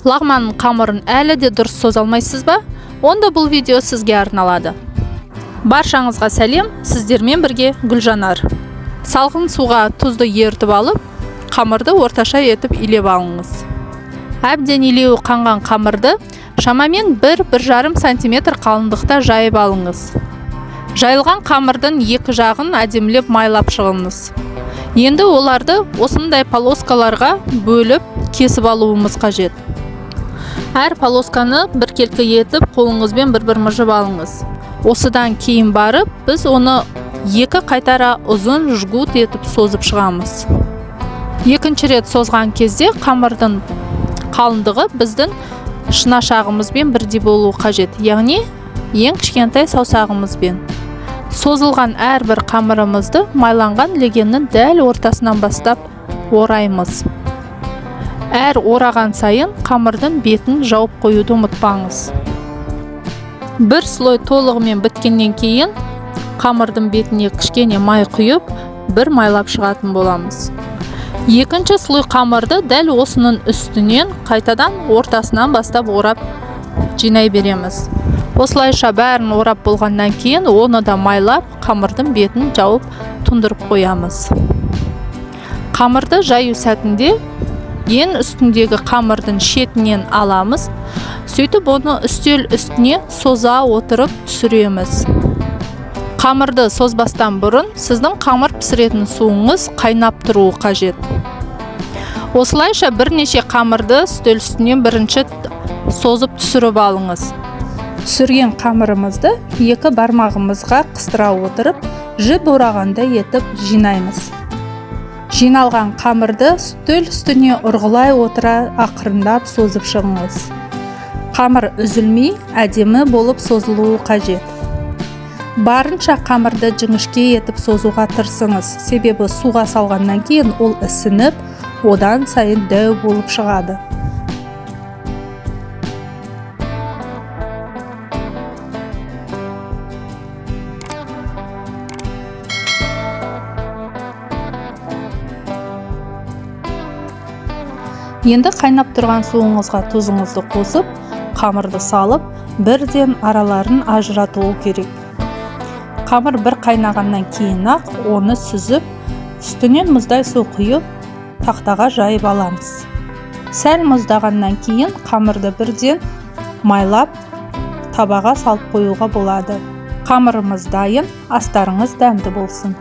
Лағманның қамырын әлі де дұрыс соза алмайсыз ба? Онда бұл видео сізге арналады. Баршаңызға сәлем, сіздермен бірге Гүлжанар. Салқын суға тұзды ерітіп алып, қамырды орташа етіп илеп алыңыз. Әбден илеуі қанған қамырды шамамен 1-1,5 сантиметр қалыңдықта жайып алыңыз. Жайылған қамырдың екі жағын әдемілеп майлап шығыңыз. Енді оларды осындай полоскаларға бөліп кесіп алуымыз қажет. Әр полосканы біркелкі етіп қолыңызбен бір-бір мыжып алыңыз. Осыдан кейін барып біз оны екі қайтара ұзын жгут етіп созып шығамыз. Екінші рет созған кезде қамырдың қалыңдығы біздің шынашағымызбен бірдей болуы қажет, яғни ең кішкентай саусағымызбен. Созылған әрбір қамырымызды майланған легеннің дәл ортасынан бастап ораймыз. Әр ораған сайын қамырдың бетін жауып қоюды ұмытпаңыз. Бір слой толығымен біткеннен кейін қамырдың бетіне кішкене май құйып, бір майлап шығатын боламыз. Екінші слой қамырды дәл осының үстінен қайтадан ортасынан бастап орап жинай береміз. Осылайша бәрін орап болғаннан кейін оны да майлап, қамырдың бетін жауып тұндырып қоямыз. Қамырды жаю сәтінде ең үстіндегі қамырдың шетінен аламыз, сөйтіп оны үстел үстіне соза отырып түсіреміз. Қамырды созбастан бұрын сіздің қамыр пісіретін суыңыз қайнап тұруы қажет. Осылайша бірнеше қамырды үстел үстінен бірінші созып түсіріп алыңыз. Түсірген қамырымызды екі бармағымызға қыстыра отырып, жіп орағандай етіп жинаймыз. Жиналған қамырды үстел үстіне ұрғылай отыра ақырындап созып шығыңыз. Қамыр үзілмей, әдемі болып созылуы қажет. Барынша қамырды жіңішке етіп созуға тырысыңыз, себебі суға салғаннан кейін ол ісініп, одан сайын дәу болып шығады. Енді қайнап тұрған суыңызға тұзыңызды қосып, қамырды салып, бірден араларын ажыратуы керек. Қамыр бір қайнағаннан кейін-ақ оны сүзіп, үстінен мұздай су құйып, тақтаға жайып аламыз. Сәл мұздағаннан кейін қамырды бірден майлап, табаға салып қоюға болады. Қамырымыз дайын, астарыңыз дәмді болсын.